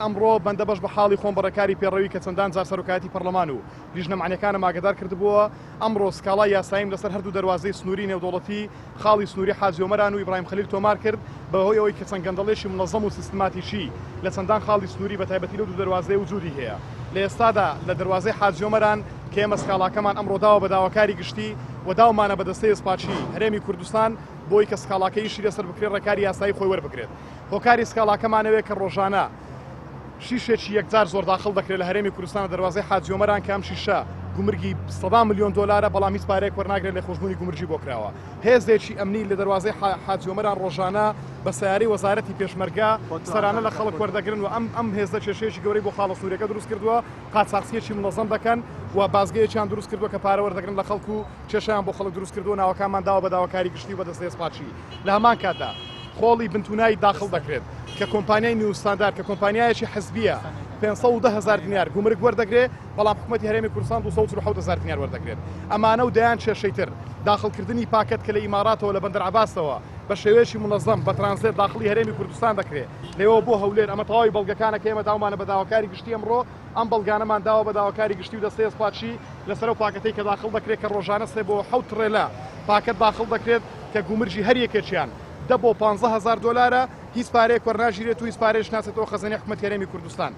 ئەمڕۆ بەندە بەش بە حاڵی خۆم بە ڕێکاری پێڕەوی کە چەندان جار سەرۆکایەتی پەڕلەمان و لیژنە مەعنیەکانم ئاگەدار کردبووەوە، ئەمڕۆ سکاڵای یاساییم لەسەر هەردوو دەروازەی سنووری نێودەوڵەتی خاڵی سنووری حاجی ئۆمەران و ئیبراهیم خەلیل تۆمار کرد بە هۆی ئەوەی کە چەند گەندەڵیەکی مونەزەم و سیستماتیکی لە چەندان خاڵی سنووری بە تایبەتی لەو دوو دەروازەیە وجودی هەیە لە ئێستادا لە دەروازەی حاجی ئۆمەران کە ئێمە سکاڵاکەمان ئەمڕۆ داوە بە داواکاری گشتی و داومانە بە دەستەی دەستپاکی هەرێمی کوردستان بۆی کە سکاڵاکە ئیشی لەسەر بکرێت ڕێکاری یاسایی خۆی وەربگرێت. هۆکاری سکاڵاکەمان ئەوەیە کە ڕۆژانە شیشێکی یەکجار زۆر داخڵ دەکرێت لە هەرێمی کوردستان لە دەروازەی حاجی ئۆمەران کە ئەم شیشە گومرگی سەدان ملیۆن دۆلارە بەڵام هیچ پارەیەک وەرناگرێت لێخۆشبوونی گومرگی بۆ کراوە هێزێکی ئەمنی لە دەروازەی حاجی ئۆمەران ڕۆژانە بە سەیارەی وەزارەتی پێشمەرگە سەرانە لە خەڵک وەردەگرن و ئەم ئەم هێزە کێشەیەکی گەورەی بۆ خاڵە سوورەکە دروست کردووە قاچاخچیەکی منەزەم دەکەن و بازگەیەکیان دروست کردووە کە پارە وەردەگرن لە خەڵک و کێشەیان بۆ خەڵک دروست کردووە ناوەکانمان داوە بە داواکاری گشتی و بە دەستەی دەستپاکی لە هەمان کاتدا خۆڵی بنتونای داخڵ دەکرێت کە کۆمپانیای نیو ستاندار کە کۆمپانیایەکی حزبیە 510 هەزار دینار گومرگ وەردەگرێ بەڵام حکوومەتی هەرێمی کوردستان 247 هەزار دینار وەردەگرێت ئەمانە و دەیان کێشەی تر داخڵکردنی پاکەت کە لە ئیماراتەوە لە بەندەر عەباسەوە بە شێوەیەکی منەزەم بە ترانزێت داخڵی هەرێمی کوردستان دەکرێت لەوێوە بۆ هەولێر ئەمە تەواوی بەڵگەکانە کە ئێمە داومانە بە داواکاری گشتی ئەمڕۆ ئەم بەڵگانەمان داوە بە داواکاری گشتی و دەستەی دەستپاکی لەسەر ئەو پاکەتەی کە داخڵ دەکرێت کە ڕۆژانە سێ بۆ حەوت تڕێلە پاکەت داخڵ دەکرێت کە گومرگی هەر یەکێکیان دە بۆ 15 هەزار دۆلارە هیچ پارەیەک وەرناگیرێت و هیچ پارەیەش ناچێتەوە خەزێنەی حکومەتی هەرێمی کوردستان.